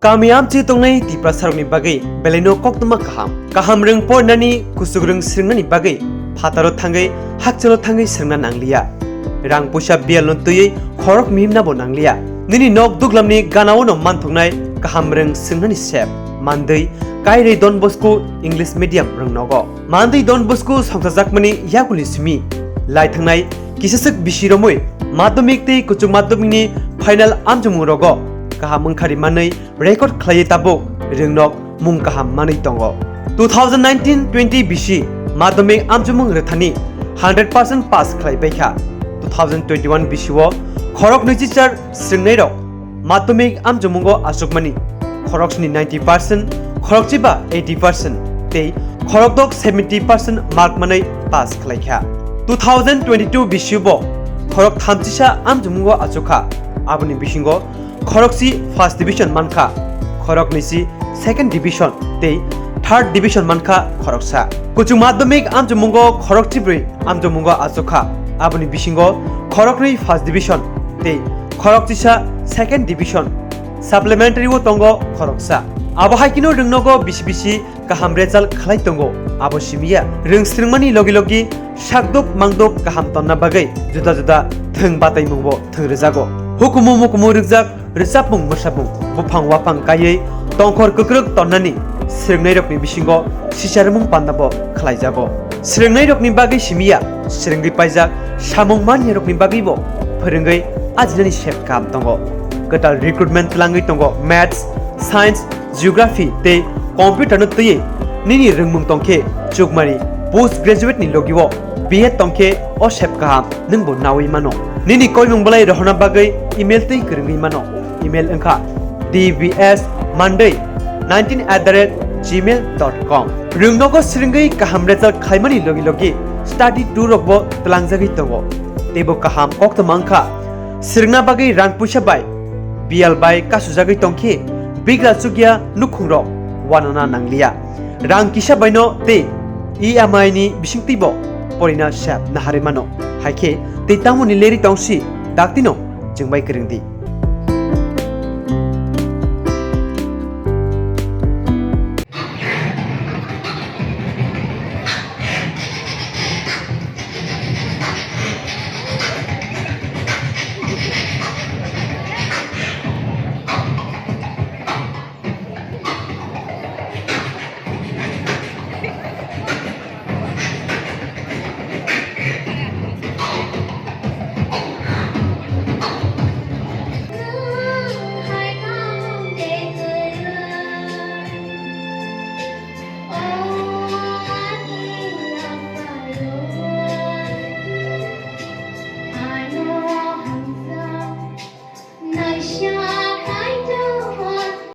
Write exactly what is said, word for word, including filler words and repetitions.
Kami amchi tongnai Tiprasarokni bagwi belaino koktwma kaham. Kaham rwng porinani, kuchuk rwng swrwngnani bagwi phataro thangwi, hakchalo thangwi swrwngna nangliya. Rang puisa biyalno twiwi khorok mihimnabo nangliya. Nini nok duglamni ganaono manthoknai kaham rwng swrwngnani sep. Mandwi, Kairwi Don Bosco English Medium rwngnogo. Mandwi Don Bosco songchajakmani yakulni simi lai thangnai kisaswk bisi romwi madhyamik tei kuchuk madhyamikni final amchomung rogo kaham wngkhari manwi record khlaiwi tabuk rwngnok mung kaham manwi tongo. Two thousand nineteen twenty bisi madhyamik amchomung rwthani hundred percent pass khlai baikha. Two thousand twenty-one bisi o khorok nwichi char swrwngnairok madhyamik amchomungo achukmani khoroksni ninety percent, khorokchiba eighty percent tei khorokdok seventy percent mark manwi pass khlaikha. Two thousand twenty-two bisi bo khorok thamchisa amchomungo achukha, aboni bisingo khorokchi first division mankha, khoroknwisi second division tei third division mankha khoroksa. Kuchuk madhyamik amchomungo khorokchibrwi amchomungo achukha, aboni bisingo khoroknwi first division tei khorokchisa second division. Supplementary o tongo khoroksa. Abo hai kheno rwngnogo bisi bisi kaham result khlai tongo, abo simiya rwng swrwngmani logi logi sakduk mangduk kaham tonna bagwi juda juda thwng bataimungbo thwng rwjago. Hukumu mukumu rwkjak rwchapmung mwsapmung, buphang waphang kaiwi tongkhor kwkrwk tonnani swrwngnairokni bisingo sicharmung pandabo khlaijago. Swrwngnairokni bagwi simiya, swrwngwi paijak samung manyarokni bagwibo phwrwngwi ajinani sep kaham tongo. Kwtal recruitment twlangwi tongo Maths, Science, Geography tei Computer no twiwi nini rwngmung tongkhe chukmari post graduate ni logi o B Ed tongkhe o sep kaham nwngbo nawi mano. Nini koimung belai rohorna bagwi email twi kwrwngwi mano. Email wngkha D B S Monday nineteen at the rate gmail dot com. Rwngnogo swrwngwi kaham result khlaimani logi logi study tour rokbo twlangjagwi tongo. Teibo kaham koktwma wngkha swrwngna bagwi rang puisa bai biyal bai kasujagwi tongkhe bigra chukya nukhungrok wanana nangliya. Rang kisa baino tei E M I ni bisingtwibo porina sep naharwi mano. Haikhe tei tamoni leri tongsi daktino chwngbai kwrwngdi.